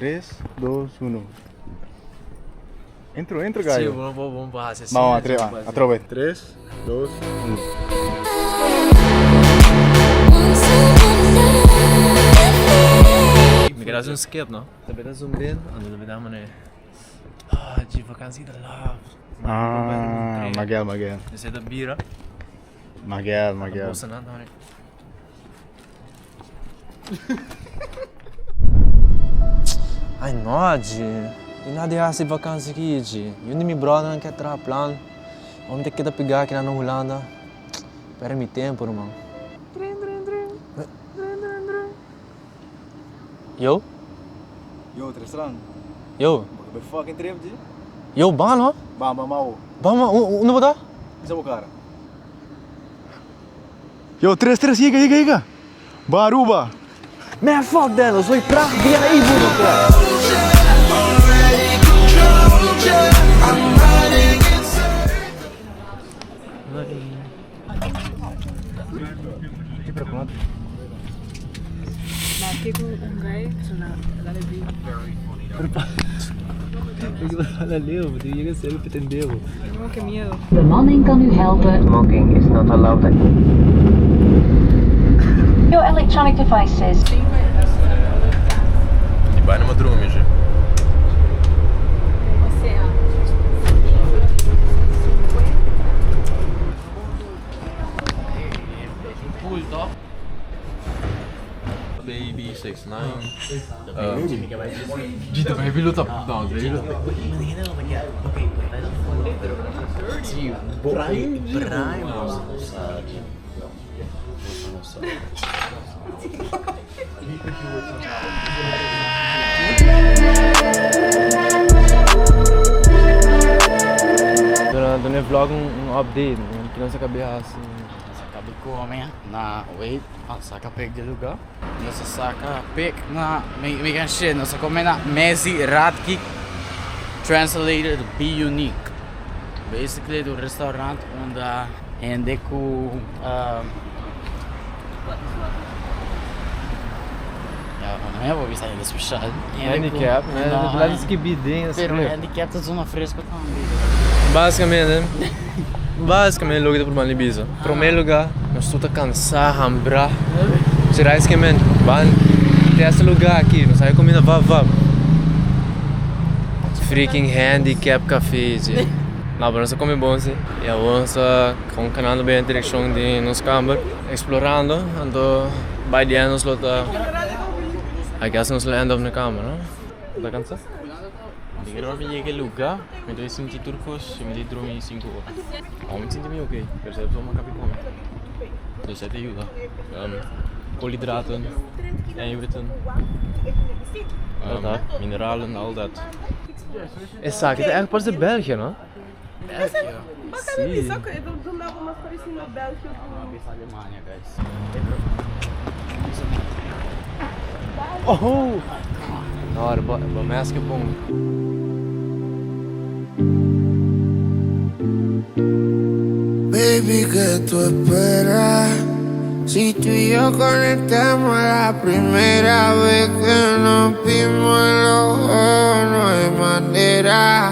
Tres, dos, uno. Entro, entro, gallo. Sí, bon, bon, bon, base. Sí, Vamos, atre, va, atrobe. Tres, dos, uno. Mi queda un skip, no? Tambe ta zoom in, ando tambe ta mane. Ah, di vakantie ta love. Ah, Miguel, Miguel. Esei ta bira. Miguel, Miguel. Bosa nan ta mane. Ai no, dji. Di nada di hasi vakansi aki, dji. Yun di mi brothernan ke traha plan. Ora mi ta keda pegá akinan na Hulanda. Perde mi tempu, ruman. Yo. Yo, Tristan. Yo. Bo ke bai fucking trip, dji? Yo, ban no. Ban, ban, ban, Ban, ban. Unda bo ta? Bisa bo kara. Yo, tres, tres, yega, yega, yega. Ba Aruba. Man, fuck that, nos bai traha dia na Ibu nos traha. Bemanning kan u helpen. Smoking is not allowed. Your electronic devices. Di bai na madrumi je. Baby 6 9 Gita baby lo ta no baby lo Duna duna e vlog un update ki nos a kabe hasi. Nos a kabe kome na wait a saka pek di luga. Nos a saka pek na mi kan shit nos a kome na Mezi Radki translated be unique. Basically ta un restaurant unda hende ku ya no mi a por bisa hende special. Handicap, laat skibi den Pero handicap ta zona fresco tambe. Basicamente, basicamente loke ta por manda bisa. Prome lugar, nos tur ta cansa, hambra. Será es ke men ban te esta lugar aki, nos haya comida vap vap. Freaking handicap cafe dje. No, pero nos a come bon si. Y awor nos ta con canando bay den direccion di nos camber, explorando. Anto by the end nos lo ta, I guess nos lo end up na camber, no? Bo ta cansa? Mi ora mi yega e luga mi ta sinti tur kos y mi ta drumi sinku ora. Aun mi sinti mi ok pero sa mi a kabi kome dus e ta yuda. Koolhydraten, eiwitten, mineralen al dat. Esaki ta echt parse België no? Si. Oh! No, bo mes ke bon. Baby, ke tu espera? Si tu y yo conectamos la primera vez que nos vimos en los ojos, no hay manera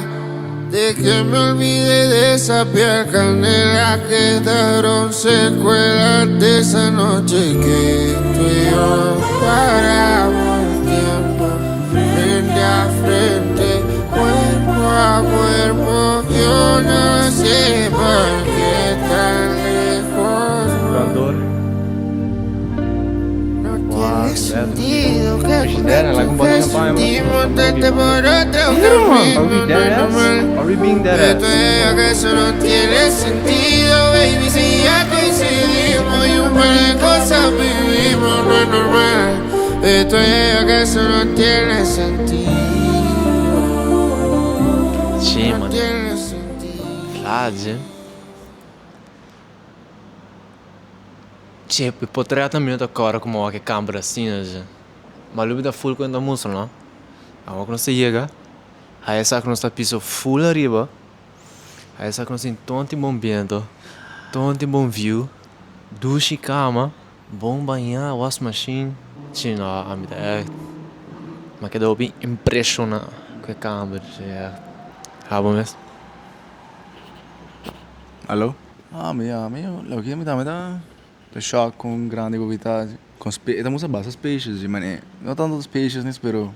de que me olvide de esa piel canela. Quedaron secuelas de esa noche que tú y yo paramos el tiempo frente a frente, cuerpo a cuerpo. Yo no sé por qué tan lejos. Brandor. No Wow, tiene sentido que Frigidaire, like un bottle de champagne, sentimos montarte por otro Are we camino, no dead es ass? normal. Are we being dead Esto ass? es que eso no tiene sentido, baby. Si ya coincidimos y un par de cosas vivimos, no es normal. Esto es que eso no tiene sentido. Che, No man. tiene sentido. Fladje. Che, e potret na mi no ta kòrda komo wak e kamber asina dje. Ma lubi ta full ku e ta mustra no. Awor ku nos ta yega, haya sa ku nos ta piso full ariba, haya sa ku nos tin tonti bon biento, tonti bon view, dushi kama, bon bañá, was machine. Che no, ami ta ègt. Mi a keda hopi impresiona ku e kamber, Habo mes. Alo? Ah mi a mi loke mi tambe ta ta shock con grandi cu ta con e ta muestra basta spacious mane no tanto spaciousness pero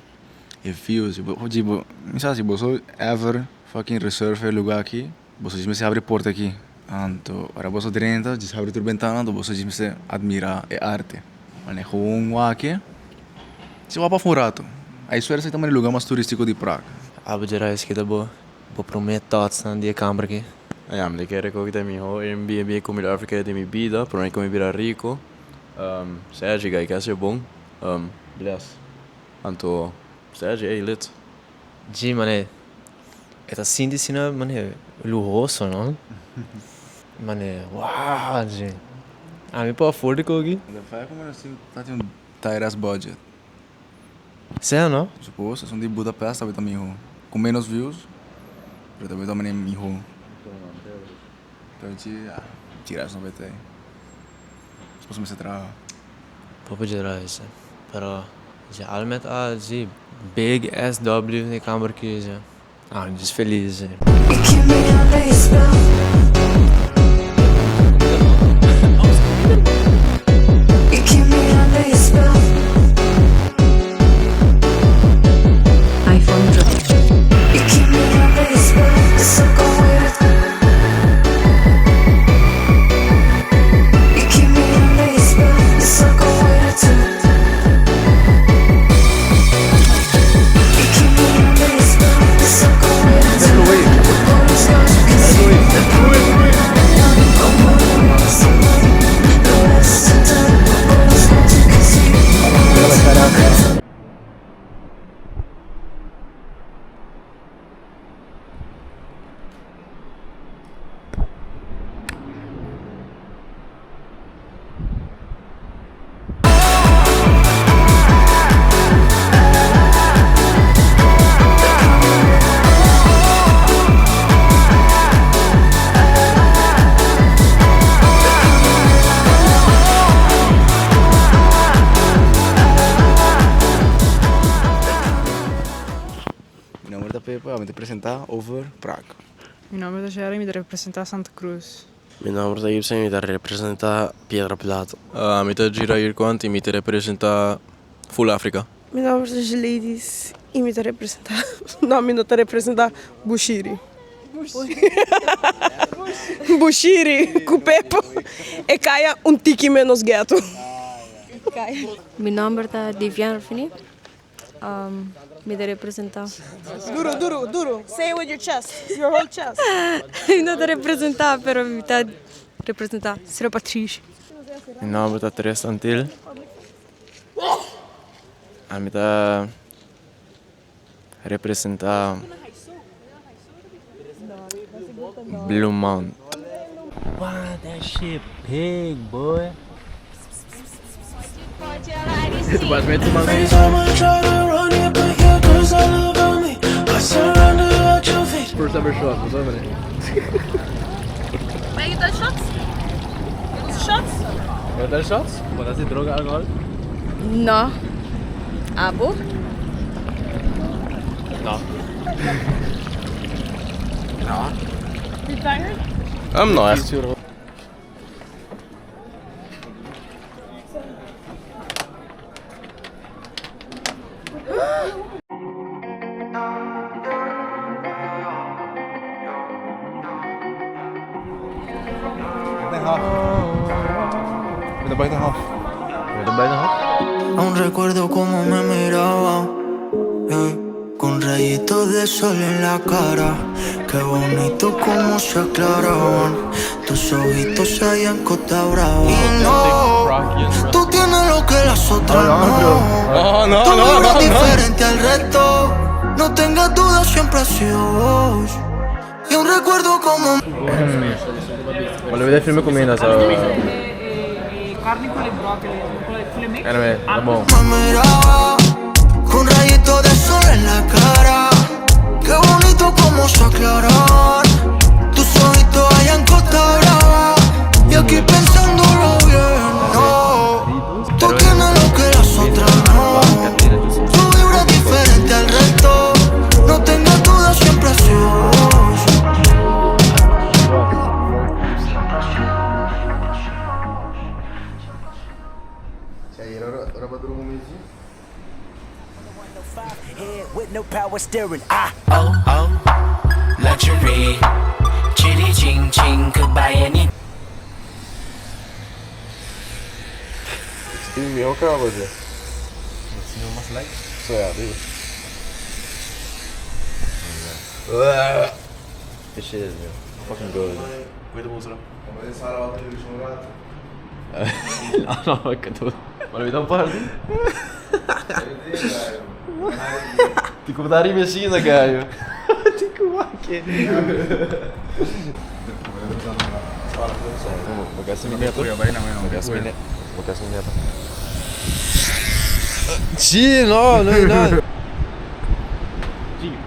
e views mi sa si boso ever fucking reserve e lugar aki boso djis mester habri porta aki anto ora boso drenta djis habri tur bentana anto boso djis mester admira e arte mane gewoon wak si wak pafo un rato ai suerte esaki ta mane lugar mas turistico di Prague. Abo dje rais kita bo Bo promé thoughts-nan di e kamber aki? Ya, mi ta kere ku ta e mihó Airbnb ku mi ta ever kere den mi bida, promé ku mi bira riku. Sergi, guy, ke hasi bon. Bless. Anto, Sergi, ey, lit. Dji, mane, e ta sinti asina, mane, luhoso, no? Mane, wow, dji. Ami por afford e koki? The fact ku mi no tin ta tin un tight ass budget. Sea no? Suppose esun di Budapest tabata miho. Ku menos views, pero tabata mane miho. Pero chi ya, tira esun bete. Despues mester traha. Poco dje ese. Pero dje al met al si big SW den kamber aki dje. Ah, mi djis feliz dje. Mi nomber ta Pepe, ami ta presenta over Prague. Mi nomber ta Sherry, mi ta representa Santa Cruz. Mi nomber ta Ibsen y mi ta representa Piedra Plata. Mi ta Jirair Quant y mi ta representa Full Africa. Mi nomber ta Jladys y mi ta representa, no mi no ta representa Bushiri. Bushiri cu Pepo e caya un tiki menos ghetto. Mi nomber ta Divian Rufini. Mi ta representá. Duro, duro, duro. Say it with your chest, your whole chest. Mi no ta representá, pero mi ta representá Sra. Patricia. Mi nomber ta Tristan Til. Ami ta representá Blue Mount. Wow, that shit big, boy. First ever shot, what's up, man? Mag ik dat shots? Shots? Wat is shots? Wat is die droga alcohol? No. Abo? No. No. You tired? No, echt. Aún recuerdo cómo me miraba, con rayitos de sol en la cara. Qué bonito cómo se aclaraban tus ojitos allá en Costa Brava. Y no, tú tienes lo que las otras no. No, no, Tú no, vibras no, no. diferente al resto. No tengas dudas, siempre has sido vos. Y un recuerdo como Maar we filmen comida, so. Carne con broccoli, mix. Anyway, ta bon. me miraba con rayitos de sol en la cara. Qué bonito como se aclaraban tus ojitos allá en Costa Brava. Y aquí pensándolo bien, no. Tú tienes lo que las otras no. Tu vibra es diferente.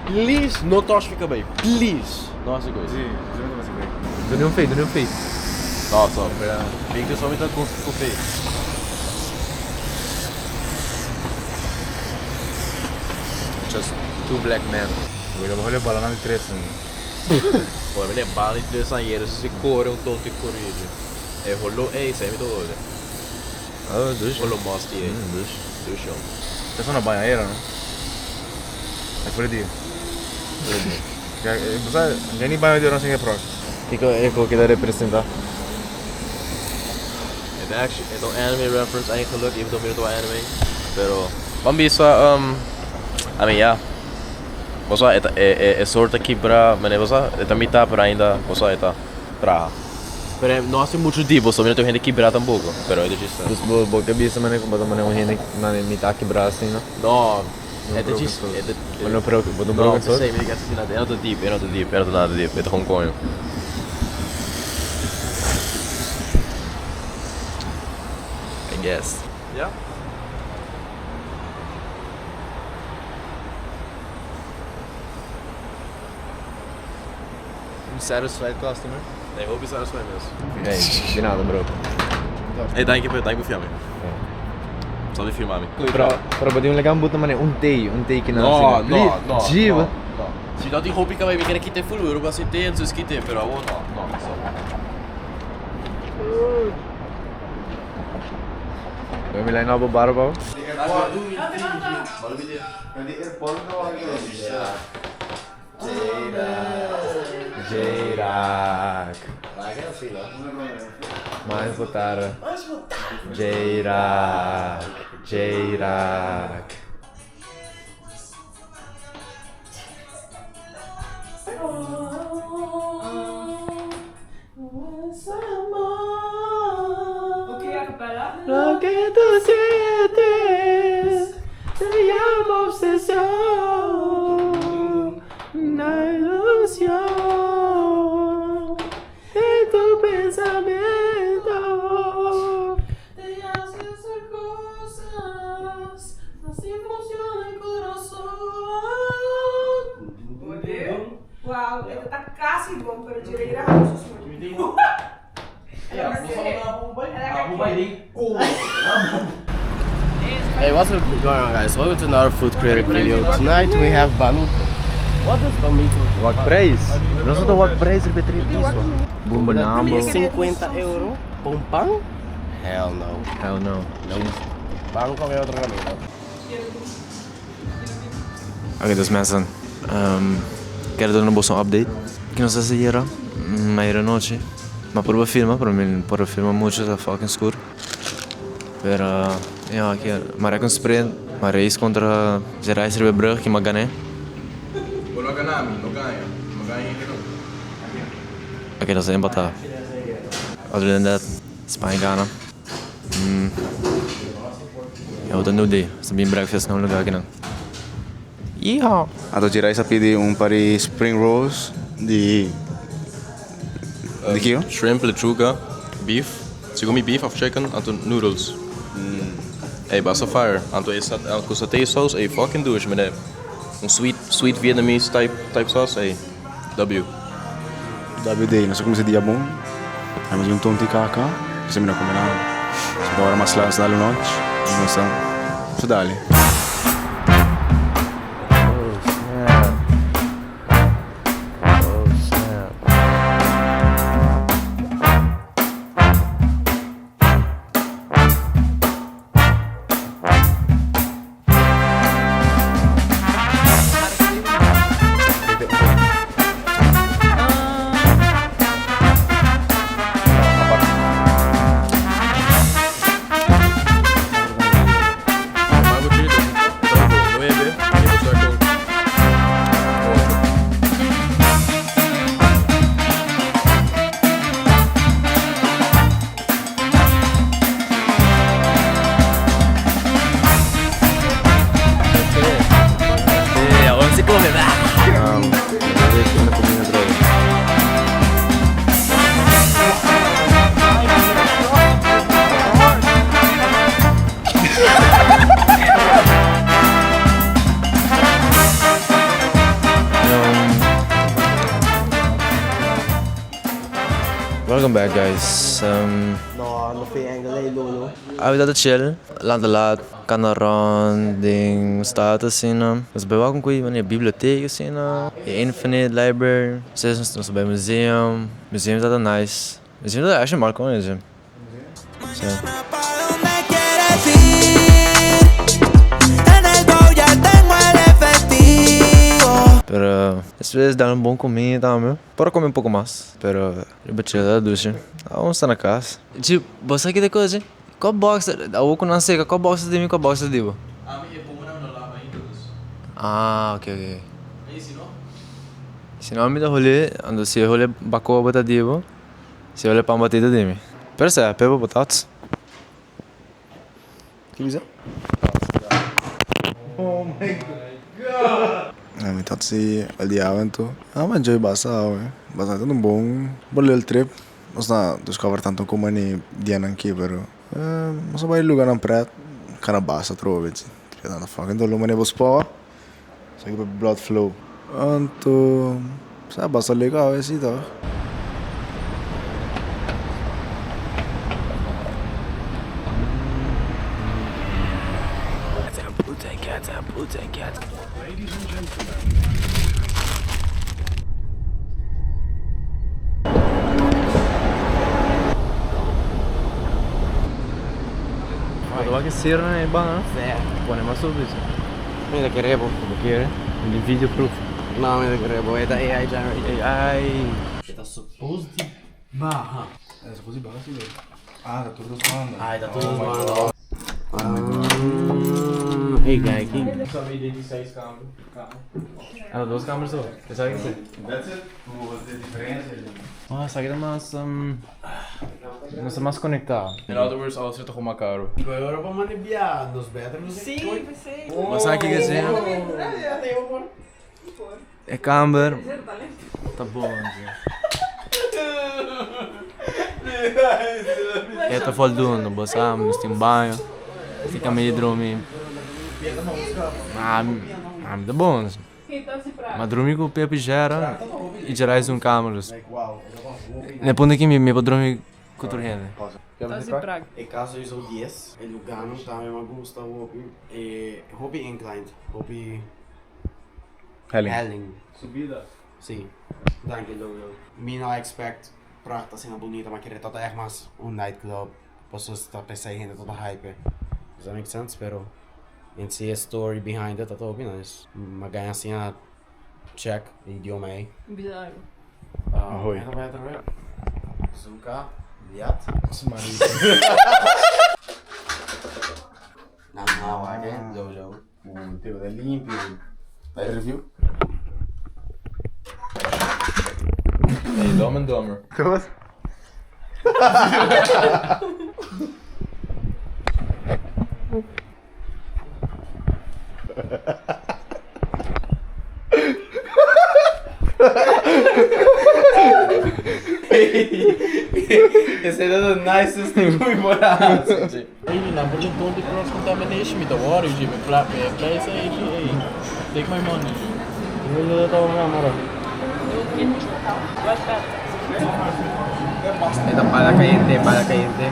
Please, no touch mi cabey. Please. No haci coisa. Duna un fade, duna un fade. No, stop. Bin cu so mi ta cu fade. Just two black men. Bo mi bala di tres aña, si core un tonto y corrige. E holo, ey, sei mi to holo. Oh, dus. Holo musty, ey. Dus. Dus, joh. Dat is een banheira, não? É por dia. Você nem banho de ouro sem reproche. Kiko, e ko kita representa. Het is actually, het is een anime reference eigenlijk, even though het anime. Pero, man bisa, I mean, ja. Bosa, het é sorta quebra, mas bosa, é mitad, pero ainda, bosa, é traha. Pero não hace mucho tipo, só tem gente quebrar tampouco. Pero é just. Dus bo bo ke bisa mane ko bata mane un hende mane mita kibra assim, no? No, No é broken just. soul. É Maar no broken, bo no No, broken soul? sei, me assassinato, é outro tipo, é outro tipo, é outro nada tipo, é de Hong Kong. I guess. Yeah. Un satisfied customer. I hope you satisfied mes. Hey, de nada, bro. Hey, dank je, dank je voor me. Zal je filmen? Pero, pero bo tin un legan buta mane un tei, un tei que No, na. no, no. Giba. No, no. Si dat die hoop ik kan ik kite full euro was zitten en zo kite, pero awo no, no. So. Wil je lijn op barba? J-Rock. Mais botaram. J-Rock. J-Rock. Ok, a capella. Lo que tú sientes se llama obsesión, una ilusión de tu pensamiento. Te hace hacer cosas, así funciona el corazón. Wow, ta casi bom, pero direita Hey, what's up going on, guys? Welcome to another food critic video. Tonight we have bamito. What is bamito? Wak prijs. Não sou do wak prijs, er betreft Bumba nambo. 50 euro por un pan? Hell no. Hell no. No. Pan come otro camino. Oké, dus mensen. Quero dar een een update. Que não sei se era, mas era noite. Maar probeer filmen, pero mi por filma mucho está fucking scuro. Pero ja, aqui, maar ik een sprint, maar race contra Gerais Brugge que me ganhei. No ganhamos, no ganha. No ganha ainda não. Oké, dat is empatar. Other than that, Spanje gana. Ja, wat een new day. Sa been breakfast na lugar aqui não. Yeehaw! A Gerais pedi um par de spring rolls de. De quê? Shrimp, lechuga, beef. Se come beef of chicken, anto noodles. Hey, basta fire. Anto é com satay sauce, hey, fucking douche, man. Um sweet, sweet Vietnamese type, type sauce, hey. W. WD, não sei como se dia bom. Aí mais um tonto de caca. Você me não come nada. Se da hora mais lá, se dá noite. Não sei. Se dá ali. Oh snap. Oh snap. Welcome back guys. No, no fe angle ei lolo. Awe ta chill, lanta laat, cana rond den stad asina. Nos a bai wak un koe manera biblioteca asina, e infinite library, despues nos a bai museum, museum tabata nice, museum tabata actually mal con ese. Sí. Pero despues dal un bon comida tambe. Por a come un poco mas, pero riba chill ta dushi. Awo sta na cas. Dji, bo sa kita cosa dji? Cua boxer, awo cu nan seca, cua boxer di mi, cua boxer di bo? Ami e puma nan no laba ainda dus. Ah, ok ok. Ey si no? Si no mi ta holi, anto si e holi bacoba ta di bo, si e holi pan bati ta di mi. Pero sea, pepa patats. Ki bisa? Oh my god! Mi ta si el diawe anto. A mi enjoy basta awe. Basta ta un bon bon little trip. Nos na discover tanto como ni dianan aki pero nos a bai lugarnan pret kana basta atrobe. Tanta fucking dolor manera bo spoa. Esaki pa blood flow. Anto sa basta leuk awe si toch. Wak e sero na e banda. Pone mas subi. Mi ta kere bo. Bo kere? Mi tin video proof. No, mi ta kere bo. E ta AI generated. AI. E ta supposed di baha. E ta supposed di baha si lo. Ah, ta tur dos banda. Ah, e ta tur dos banda. Hey, guy, king. Ah, dos kamer so. Esaki ta. That's it. E diferencia. Ah, esaki ta mas. Nos ta mas konektá. In other words, alles ta goma karo. Ora pa manda bia nos beter nos Sí, sí. Bo sa kiko esei? E kamber ta bon. E ta voldoende, bo sa, nos tin baño, nos tin kama di drumi. Ma mi ta bon. Ma drumi ku Pepe Gera i Gerais un kamer dus. Na e punto aki mi por drumi ku tur hende. E caso is al dies. E lugarnan tambe mi a gusta hopi. E hopi inclined, hopi helling. Subida. Si. Danki Lolo. Mi no a expect Praag ta asina bunita, ma kere ta echt mas un nightclub. Pasobra ta p'esei hende ta ta hype. Does that make sense? Pero en si e story behind it ta ta hopi nice. Mi a gaña asina check e idioma ei. Bisa algo. Ahoy. Zuka, Liat. Nan hawa ke, Lolo. Teo ta limpio. Ta e review? Hey, Dumb and Dumber. Wat? Esei ta the nicest thing ku mi por a hasi. Ey, nan por tin tonti cross contamination, mi ta worry ji, mi pla, mi place ey ji, ey, take my money ji. E ta bala cayente, bala cayente.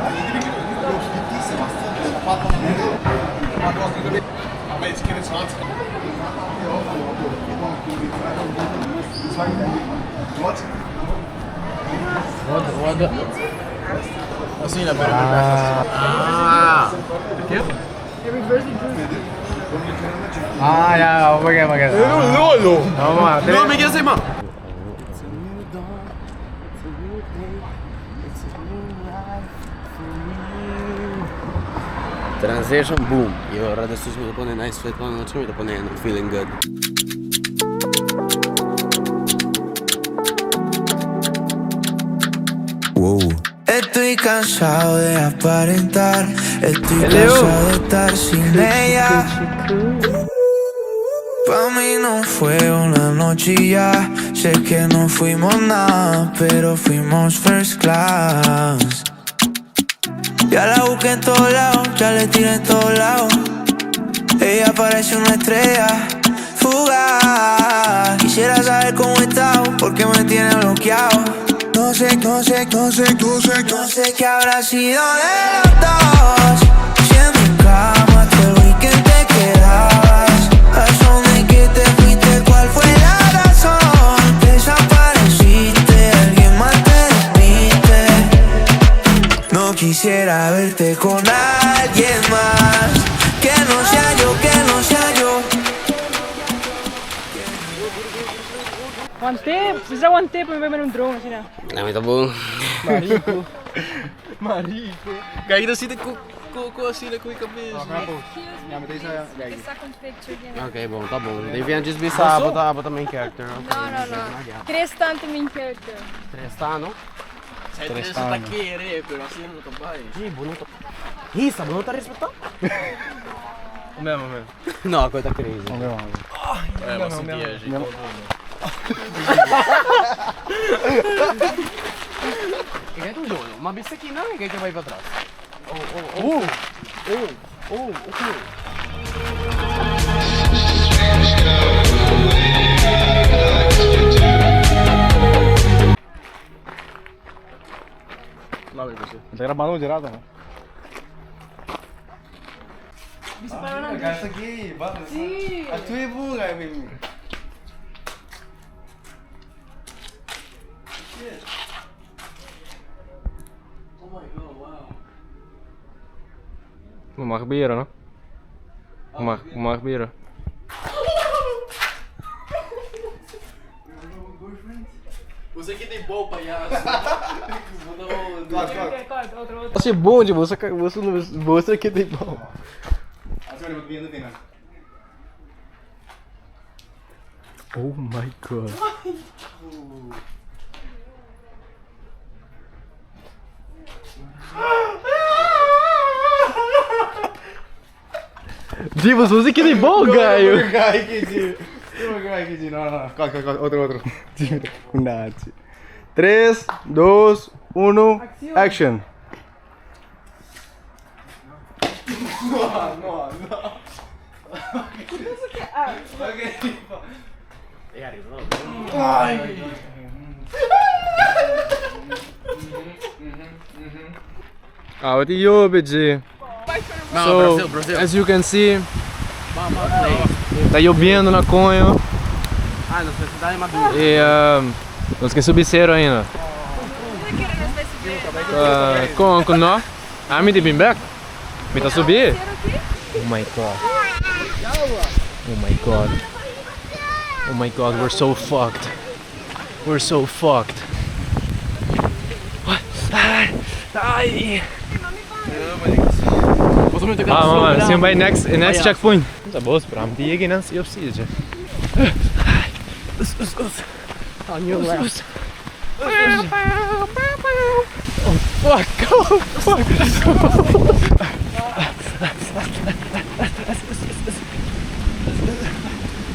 What, what the? Asina, pero Ah. Ah, ya, ok, ok. Lolo! Vamos a No, mi kier ma. It's a new dawn, it's a new day, it's a new life for me. Transition, boom. Y ora despues mi ta pone nice fit pa nochi, mi ta pone I'm feeling good. Estoy cansado de aparentar, estoy cansado de estar sin ella. Pa' mí no fue una noche y ya. Sé que no fuimos nada, pero fuimos first class. Ya la busqué en todos lados, ya le tiré en todos lados. Ella parece una estrella fugaz. Quisiera saber cómo está, porque me tiene bloqueado. No No sé, no sé, no sé, no sé, no sé qué habrá sido de los dos. Si en mi cama todo el weekend te quedabas. A son de que te fuiste, ¿cuál fue la razón? Desapareciste, alguien más te despiste. No quisiera verte con alguien más. Que no sea yo, que no sea yo. One tip, is dat one tip, we hebben een droom, zie je. Na, mi ta bon. Marico. Marico. Kijk, dan zit ik ko asina ku e cabeza. Ok, bon, ta bon. Devian just bisa bo ta bo ta main character. No, no, no. Tristan ta main character. Tristan, no? Tristan ta kere, pero asina no ta bai. Ey, bo no ta. Hisa, bo no ta respetá? Memo, memo. No, ku ta crazy. É, mas sinti e gente. E kijk un dolo, ma bisa ki nan e kijk bai patras. Oh, oh, oh. Oh, oh, okay. Ta grabando di rato, no? Sí. Actúe bunga, baby. Bo mag bira, no? Bo mag, bo mag bira. Você é bom de você, você não você que tem bom. Oh my god. Divas, você que tem bom, gaio. No, no, otro, otro. 3, 2, 1, action. No, no, no. Ai. Ah, wat die bitje. No, Brazil, Brazil. As you can see, tá lloviendo na Conho. Ah, nos presentamos Maduro. E nós quer subir cero ainda. Com nó. Ah, me bem back. Me tá subir. Oh my god. Oh my god. Oh my god, we're so fucked. We're so fucked. What? Ai. Ai. Ah, mama, sim by next next checkpoint. Tá bom, esperamos die again and see if see On your left. Oh fuck! Oh fuck!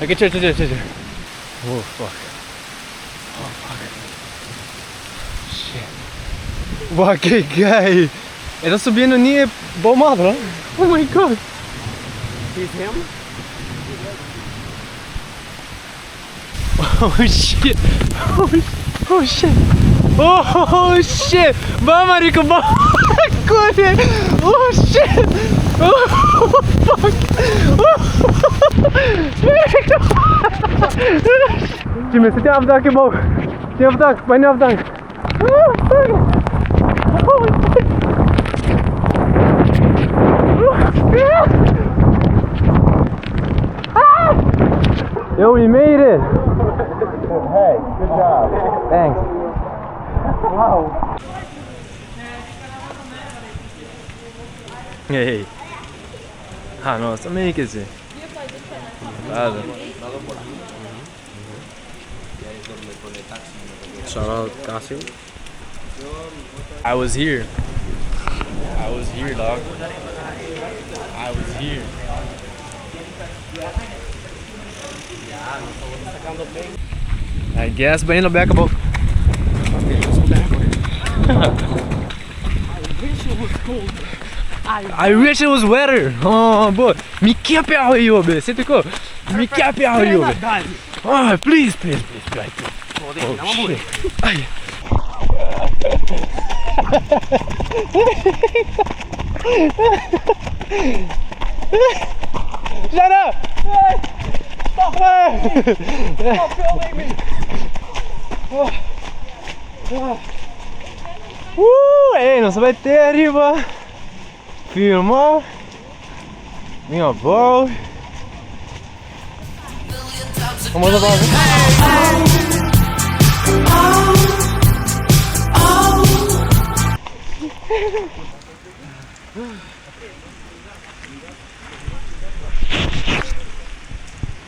Okay, chill, chill, chill, chill. Oh fuck. Oh fuck. Shit. Wow, que gay! Ele tá subindo nem bom madre. Oh my god! He's him? Oh shit! Oh, oh shit! Oh shit! Vamos, Marico, vamos! Corre! Oh shit! Oh fuck! Oh. Jimmy, zit je afdanken, boven? Zit je afdank? Bijna afdank. Oh fuck! Oh shit! Ah! Yo, we made it! Hey, good job. Thanks. Wow. Hey. Ah, nossa, make it. Nada. Shout out Casio. I was here. I was here, dog. I was here. I guess bem no back above. I wish it was wetter. Oh boy, me keep out you, be. Sit go. Me keep out you. Oh, please, please, please, please. Oh, shit. Ai. Shut up! Stop! Stop filming me! Ey, nos a bay te ariba filma mi abou. Como ta pasa?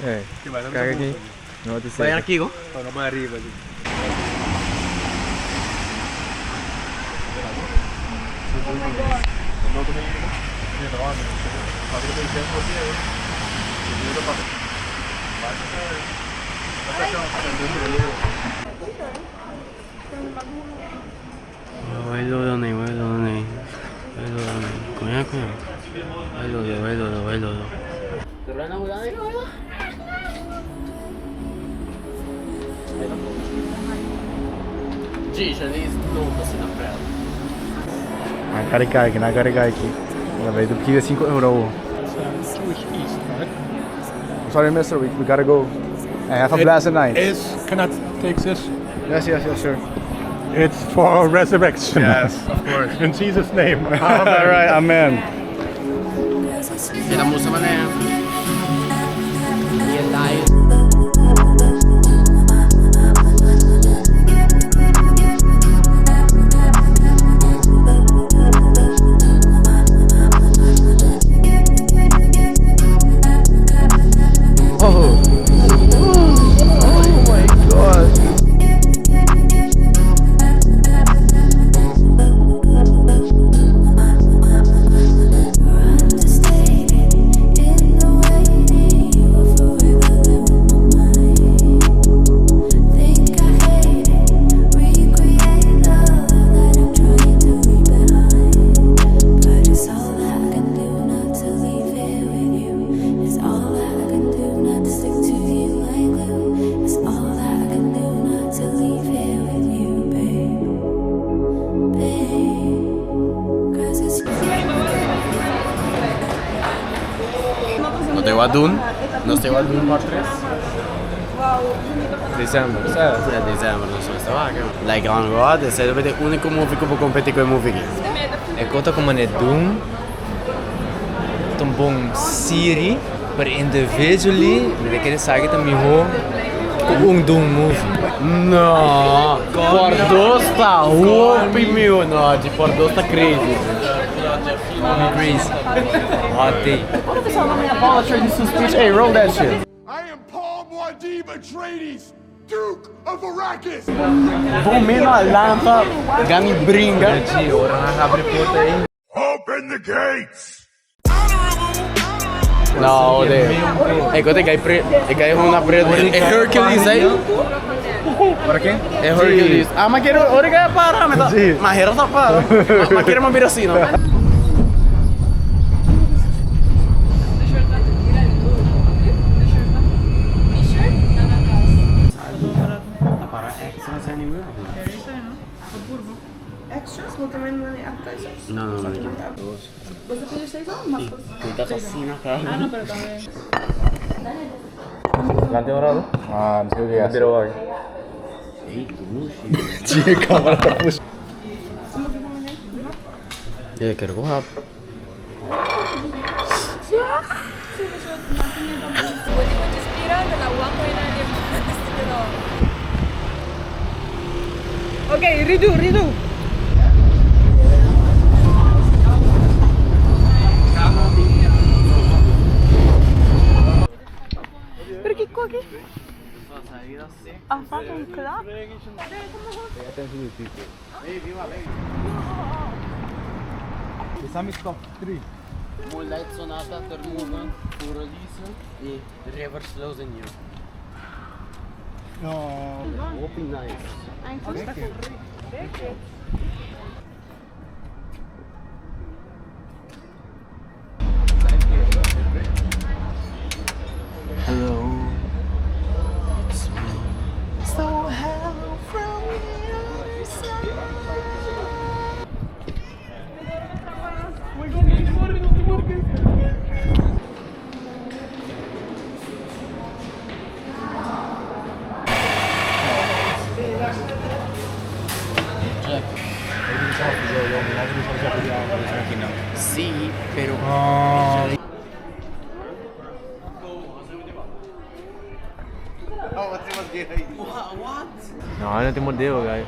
Ey, kijk aki. No te Bay aki go. Bay lodo nei, bay lodo nei. Bay lodo nei. Coña, coña. Bay lodo, bay lodo, bay lodo. Na cara cai, na cara cai aqui. Ela vai do que 5 euro. Sorry, mister, we gotta go. And have a blessed night. Is can I take this? Yes, sure. It's for resurrection. Yes, of course. In Jesus' name. All right, amen. Era musa mané. E live. Oh. Oh my god. No te va a doen. No te va a doen part 3. December, sabes? Ja, december, no so sta vaca. Like on God, ese è il unico movie che può competere con i movie. E conta como ne doen. Un bon serie, but individually, mi ta kere esaki ta miho cu un Dune movie. No, part 2 ta hopi miho, no, di part 2 ta crazy. Crazy. Hot take. Hey, roll that shit. I am Paul Muad'Dib Atreides, Duke of Arrakis. Bom meno lanta, gani bringa. Open the gates. No, de. Ecco, te cai pre, te cai una pre. E Hercules aí. Para quem? É Hercules. Ah, mas quero, ora que para, me tá. Mas era tá para. Mas quero uma assim, não. Extras, vou também não é appetizers. No, no, no. Você pediu seis ou mais? Ah, no, pero también. Ah, não sei o que é. Tinha câmera tá puxando. Eu quero correr. Ok, redo, redo. Pero que co aqui? Ah, falta um clap. Islamic top 3. Moonlight Sonata, Third Movement, Release e River Slows in You. No. Hopi nice. Hello. It's me. So hello from the other side. Sí, pero. No, no te mordeo, guy.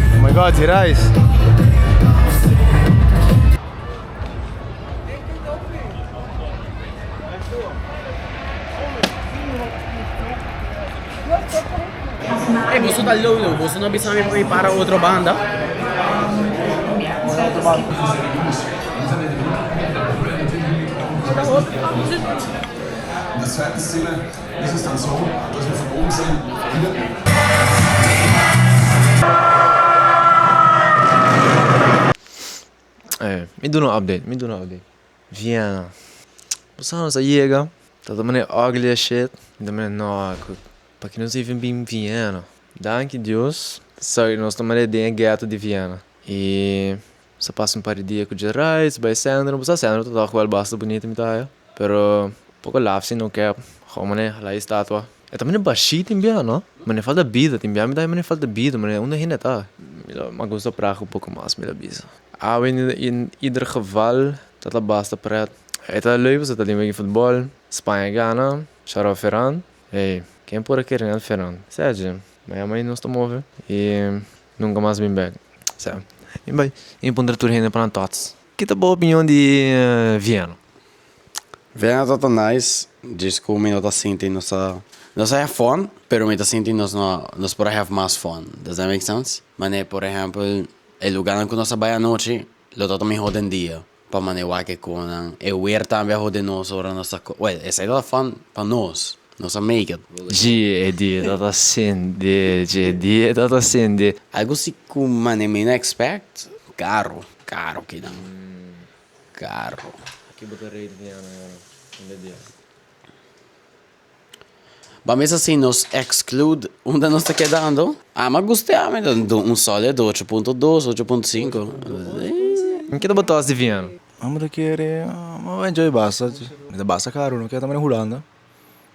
Oh my god, Hirais. Ey, boso ta lolo, boso no bisa mi pa mi para otro banda? Eh, mi duna un update, mi duna un update. Vienna. Bo sa nos a yega, ta ta manera ugly as shit. Mi ta manera no, paki nos even bin Vienna? Danki Dios, sa nos ta manera den e ghetto di Vienna. Y nos a pasa un par di dia cu Gerais, bay centro. Bo sa centro ta toch wel basta bunito mi ta haya. Pero poko laf si no ke, gewoon manera hala e statua. E ta manera bashí tin bia no, manera falta bida tin bia, mi ta haya manera falta bida, manera unda hende ta. Mi ta a gusta Praga un poko mas mi ta bisa. Awe in ieder geval ta ta basta pret. E ta leuk pasobra ta tin wega di futbol, Spaña gana, shout out Ferran, ey ken por a kere net Ferran? Sergio, Miami nos ta move y nunca mas bin bek. Sa, mi bai mi puntra tur hende pa nan thoughts. Ki ta bo opinion di Vienna? Vienna ta ta nice, djis ku mi no ta sinti nos ta nos a have fun, pero mi ta sinti nos no nos por a have mas fun, does that make sense? Manera por ehempel e lugarnan ku nos a bai anochi lo ta ta mihó den dia pa manera wak e konan, e weer tambe a hode nos ora nos ta well esei ta ta fun pa nos, nos a make it. Dje e dia ta ta sende, dje e dia ta ta sende. Algu si ku manera mi no expect, karo, karo kinan. Karo. Aki bo ta rate Vienna ahora, un de dies. Ba mester si nos exclude unda nos ta kedando? Ami a gusta ami ta dun un solid ocho punto dos, ocho punto cinco. Ke ta bo tos di Vienna? Ami ta kere, mi a enjoy basta, mi ta basta karo, no kier ta mane Hulanda,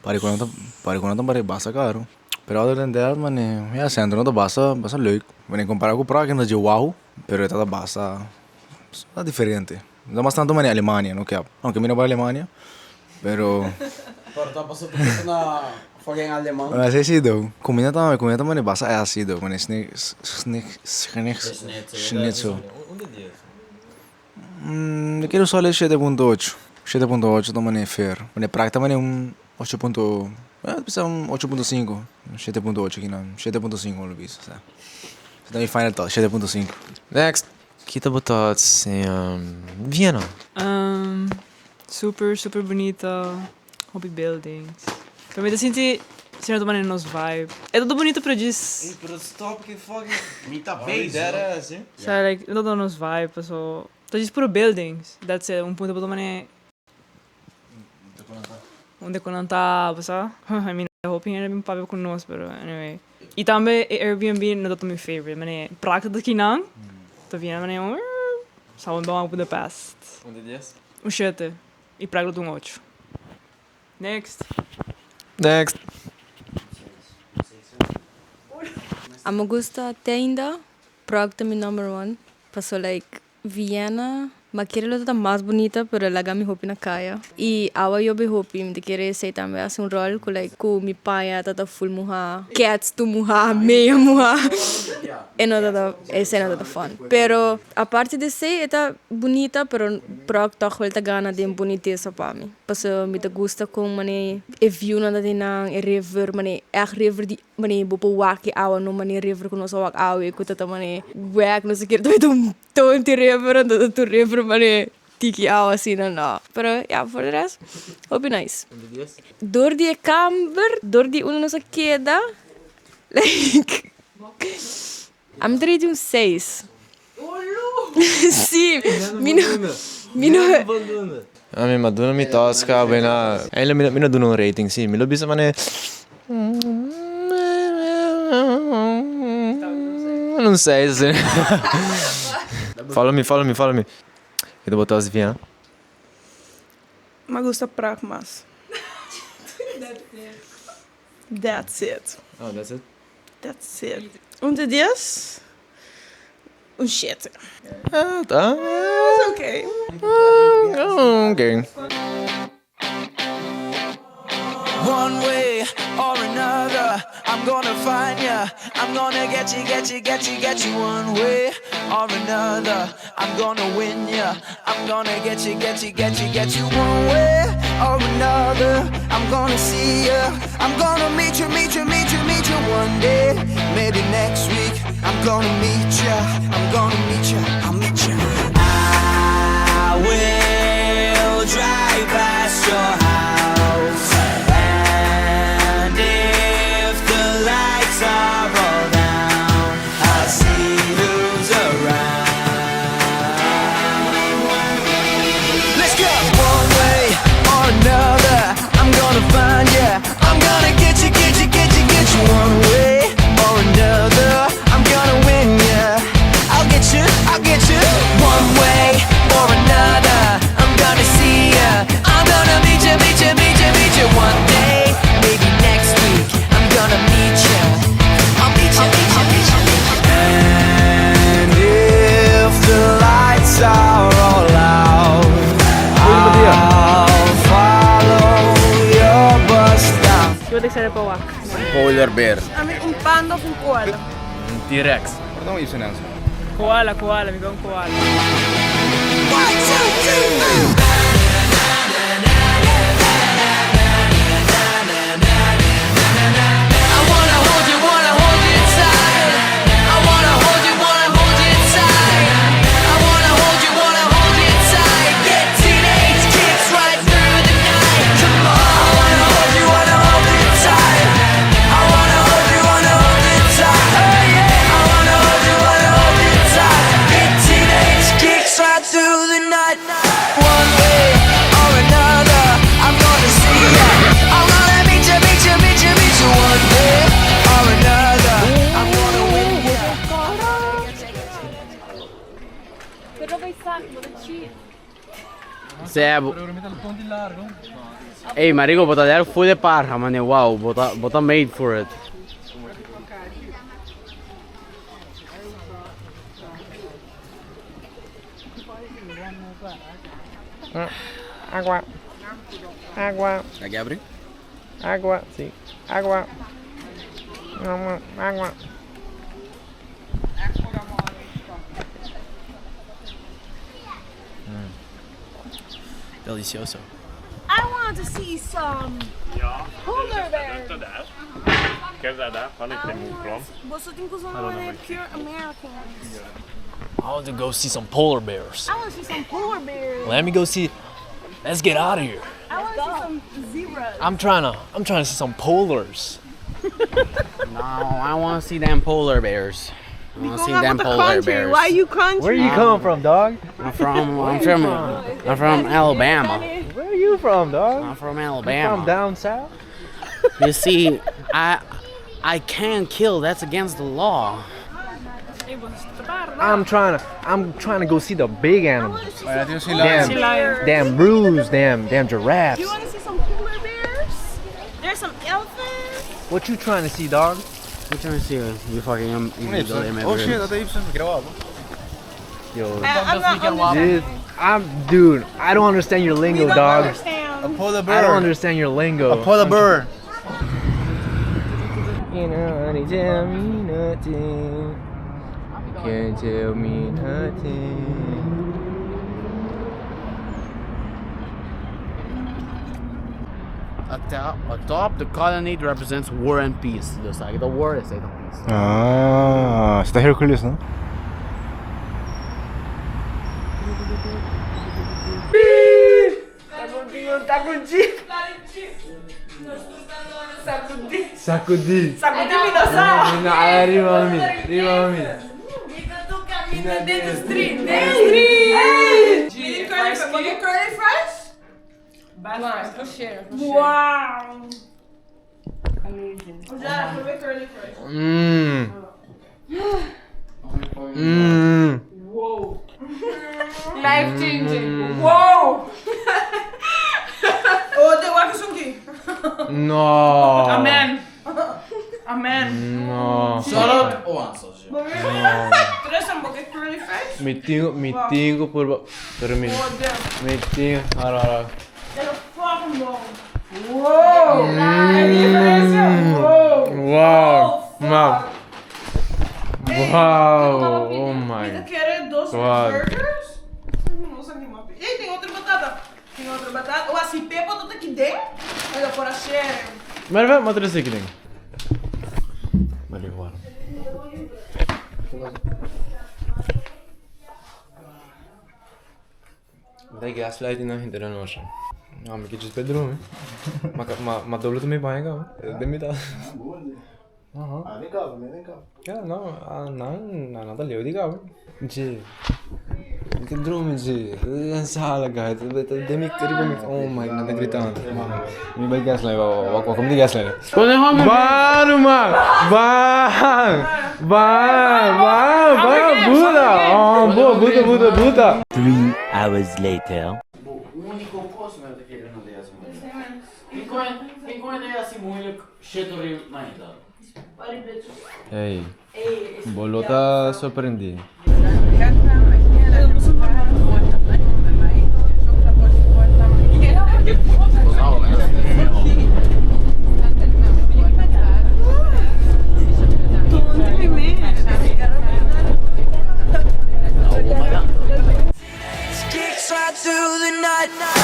pari ku nan ta, pari ku nan ta pare basta karo, pero other than that mane, ya centro no ta basta, basta leuk, mane compara ku Praga no ta dje wao, pero e ta ta basta. Ta diferente. No mas tanto manera Alemania no kep. Aunke mi no bai Alemania, pero. Pero ta paso tu bisa na fucking Aleman. Así si though. Comida tambe, comida ta manera basta así though, manera sne sne sne schnitzel. Mi kere usal e shete punto ocho. Shete punto ocho ta manera fair. Manera Prague ta manera un ocho punto, bisa un ocho punto cinco, shete punto ocho kinan, 7.5 lo bisa, sa. Ta mi final thought, 7.5. Next. Ki ta bo thoughts Vienna? Super super bunita, hopi buildings. Pero mi ta sinti si no ta manera nos vibe. E ta bunita pero djis. Pero stop ki fucking mi ta bezig. Sa like no ta nos vibe paso ta djis puro buildings that's it un punto bo ta manera. Unda ku nan ta bo sa? I mean hopi hende a bin papia ku nos pero anyway. I tambe e Airbnb no ta mi favorite manera Praga ta kinan ta bini manera un sa bo ban Budapest. Un di dies? Un shete i Praga lo ta un ocho. Next. Next. Amo gusta te ainda Prague ta mi number one paso like Vienna, ma kere lo ta mas bunita pero laga mi hopi na kaya y awa yobe hopi mi ta kere esey tambe haci un rol cu like cu mi paña ta ta full muha, cats tur muha, meya muha e no ta ta esey no ta ta fun pero aparte di esey e ta bunita pero Prague toch wel ta gana den bunitesa pa mi pasobra mi ta gusta con mane e view nan ta den nan e river mane echt river di Mane bo por wak e awa no mane river ku nos a wak awe ku ta ta mane wek no se kere ta un tonti river anto ta tur river mane tiki awa asina no. Pero ya for de rest hopi nice. Dor di e kamber, dor di unda nos a keda like ami ta riti un seis. Si mi no mi no. Ami a duna mi Tosca bena mi no duna un rating si mi lo bisa manera un seis follow me follow me follow me ke ta bo tos bien. Mi a gusta Praag mas. That's it. Oh that's it? That's it. Un te dies, un shete. Ah, ta. It's okay. Okay. One way or another, I'm gonna find ya. I'm gonna get you, get you, get you, get you. One way or another, I'm gonna win ya. I'm gonna get you, get you, get you, get you. One way or another, I'm gonna see ya. I'm gonna meet you, meet you, meet you, meet you one day. Maybe next week, I'm gonna meet ya. I'm gonna meet ya. I'll meet ya. I will drive past your house. And if the lights are all down, I'll see who's around. Let's go! One way or another, I'm gonna find ya. I'm gonna get you, get you, get you, get you. One way or another, I'm gonna win ya. I'll get you, I'll get you. One way or another, I'm gonna see ya. I'm gonna meet you, meet you, meet you, meet you one day. Maybe next week, I'm gonna meet you. I'll meet you, meet you, meet you, meet you. And if the lights are all out, I'll follow your bus down. Ki bo ta ekscited pa wak? Polar bear. Ami un panda of un koala? Un T-Rex. Por ta un Y Nancy? Koala, koala, mi ke un koala. One, two, three, four. I wanna hold you, wanna hold you tight. I wanna hold you, wanna hold you tight. I wanna hold you, wanna hold you tight. Get teenage kicks right through the night. Come on. I wanna hold you, wanna hold you tight. I wanna hold you, wanna hold you tight. Oh yeah. I wanna hold you, wanna hold you tight. Get teenage kicks right through the night. One way or another, I'm gonna see ya. I'm gonna meet you, meet you, meet you, meet you one way or another. I'm gonna win ya. Pero bai sak, bo ta cheat. Sebo. Ey, marico, bo ta der full de parha, mane, wow, bo ta, bo ta made for it. Agua. Agua. ¿La que abre? Agua, sí. Agua. Agua. Agua. Delicioso. I want to see some polar bears. Boso tin ku pure Americans. I want to go see some polar bears. I want to see some polar bears. Let me go see. Let's get out of here. I want to see some zebras. I'm trying to. I'm trying to see some polars. No, I want to see them polar bears. I want to see them polar country. bears. Why you country? Where you come from, dog? I'm from, I'm from, I'm from Alabama. Where are you from, dog? I'm from You Alabama. from down south? You see, I, I can't kill. That's against the law. I'm trying to. I'm trying to go see the big animals. Damn, Damn, damn roos, damn, damn giraffes. You want to see some polar bears? There's some elephants. What you trying to see, dog? What trying to see? You fucking illegal Oh immigrant. shit, dat is Y. Grabado. Yo, I'm not understanding. dude, I'm dude. I don't understand your We lingo, don't dog. understand. A polar bear. I don't understand your lingo. A polar bear. You know, tell me nothing. Can't tell me nothing. Atop, atop the colonnade represents war and peace. Dus like the war is like the peace. Ah, está Hercules, no? Sacudí. Sacudí mi no sa. No, riba mi, riba mi. Curly fries? Wow. Ja, probeer curly fries. Wow. Life changing. Wow. Oh, de wak is oké. No. Amen. Amen. No. Solo o ansos. No. Tres een bucket curly fries? Mi tingo, mi tingo por pero mi. Oh, damn. Mi tingo. Ara, ara. Dat is fucking bomb. Wow. Wow. Wow. Wow. Wow. Oh my. Ik quero dos God. burgers. Não sei que map. Ei, tem outra batata. Tem outra batata. Oh, assim, pepa tot aqui dentro. Olha, por a share. Merve, ma tre sekling. Marihuana. Dai gaslighting na hinter een ocean. No, mi kitchen bedroom. Ma ma ma doble tu mi paega. De mi ta. Aham. Ah, vem cá, vem cá. Ja, no, ah, no, no, no, da di cavo. G. Che drumi G. In sala, guys. De mi riba mi. Oh my god, sta gritando. Mi vai gaslight, va, va, come di gaslight. Mano, man! Ban! Ban! Ban! Ban! Buda! Oh, boa, Buda, Buda, Buda! 3 hours later. Único post met de keer naar de eerste Ik kon het eerst moeilijk shit door je mij dan. Hey, Bolota sorprendí. Kicks right through the night.